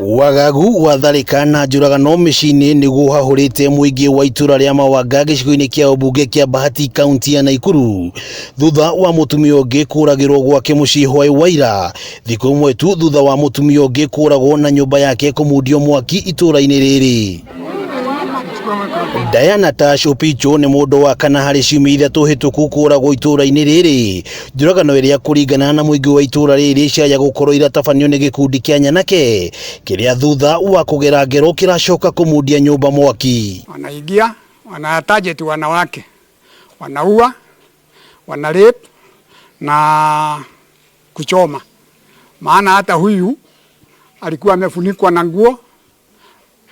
Wagagu wa tharĩka na njũragano mĩciĩ-inĩ nĩguo ũhahũrĩte mũingĩ wa itũra rĩa Mawanga gĩcigo-inĩ kĩa ũmbunge kĩa Bahati kaunti ya Naikuru thutha wa mũtumia ũngĩ kũragĩrwo gwake mũciĩ hwaĩ wa ira thikũ ĩmwe tu thutha wa mũtumia ũngĩ kũragwo na nyũmba yake kũmundio mwaki itũra-inĩ rĩrĩ. Diana Tash Opicho nĩ mũndũ wa kana harĩ ciumia ithatũ hĩtũku kũragwo itũra-inĩ rĩrĩ. Njũragano ĩrĩa kũringana na mũingĩ wa itũra rĩrĩ ciaya gũkorwo iratabanio nĩ gĩkundi kĩa nyanake kĩrĩa thutha wa kũgera ngero kĩracoka kũmundia nyũmba mwaki. Wanaingia, wana target wanawake, wanaua, wana rape na kuchoma. Maana hata huyu alikuwa amefunikwa na nguo,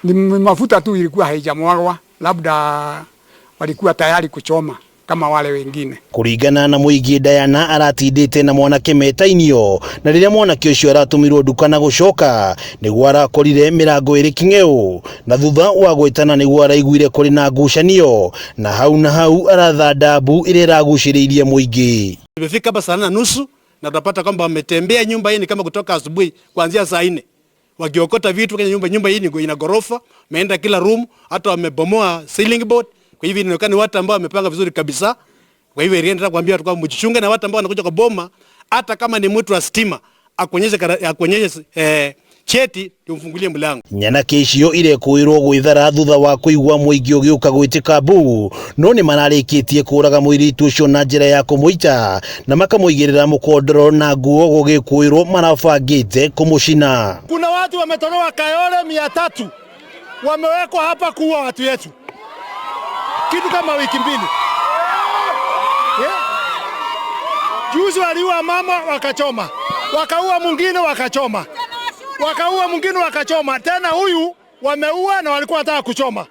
ni mafuta tu ilikuwa haijamwagwa, labda walikuwa tayari kuchoma kama wale wengine. Kũringana na mũingĩ, Diana aratindĩte na mwanake metainio na rĩrĩa mwanake ũcio aratũmirwo nduka na gũcoka nĩguo arakorire mĩrango ĩrĩ kĩng'eũ na thutha wa gwĩtana nĩguo araiguire kũrĩ na ngucanio na hau na hau arathanda mbu ĩrĩa ĩragucĩrĩirie mũingĩ. Tumefika hapa saa nne na nusu na tunapata kwamba wametembea nyumba hii ni kama kutoka asubuhi kuanzia saa 4 wakiokota vitu kwenye nyumba. Nyumba hii ni ina ghorofa, wameenda kila room, hata wamebomoa ceiling board. Kwa hivyo inaonekana ni watu ambao wamepanga vizuri kabisa. Kwa hivyo nataka kuambia watu kwamba mjichunge na watu ambao wanakuja kwa boma, hata kama ni mtu wa stima akuonyeshe cheti tumfungulie mlango. Nyanake icio irekũĩrwo gwĩthara thutha wa kũigua mũingĩ ũgĩũka gwĩtĩka mbu no nĩ mararĩkĩtie kũraga mũirĩtu ũcio na njĩra ya kũmũita na makamũigĩrĩra mũkondoro na nguo gũgĩkũĩrwo marabangĩte kũmũcina. Kuna watu wametolewa Kayole 300 wamewekwa hapa kuua watu yetu kitu kama wiki 2. Yeah. Juzi waliua mama wakachoma, wakaua mwingine wakachoma, wakaua mwingine wakachoma, tena huyu wameua na walikuwa wanataka kuchoma.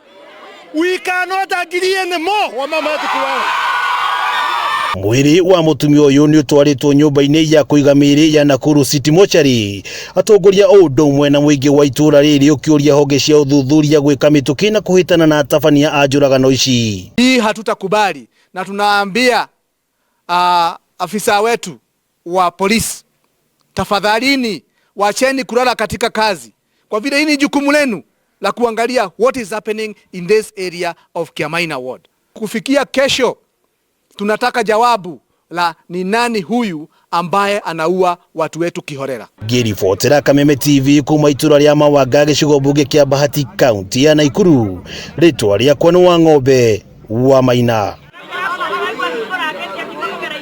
We cannot agree anymore wamama wetu kuuawa. Mwĩrĩ wa mũtumia ũyũ nĩ ũtwarĩtwo nyũmba-inĩ ya kũiga mĩĩrĩ ya Nakuru City Mortuary. Atongoria o ũndũ ũmwe na mũingĩ wa itũra rĩrĩ ũkĩũria honge cia ũthuthuria gwĩka mĩtũkĩ na kũhĩtana na atabania a njũragano ici. Hii hatutakubali na tunaambia afisa wetu wa polisi, tafadhalini wacheni kulala katika kazi, kwa vile hii ni jukumu lenu la kuangalia what is happening in this area of Kiamaina Ward. Kufikia kesho tunataka jawabu la ni nani huyu ambaye anaua watu wetu kiholela. Ngĩribotera Kameme TV kuma itũra rĩa Mawanga gĩcigo mbunge kĩa Bahati kaunti ya Naikuru, rĩtwa rĩakwa nĩ Wang'ombe wa Maina.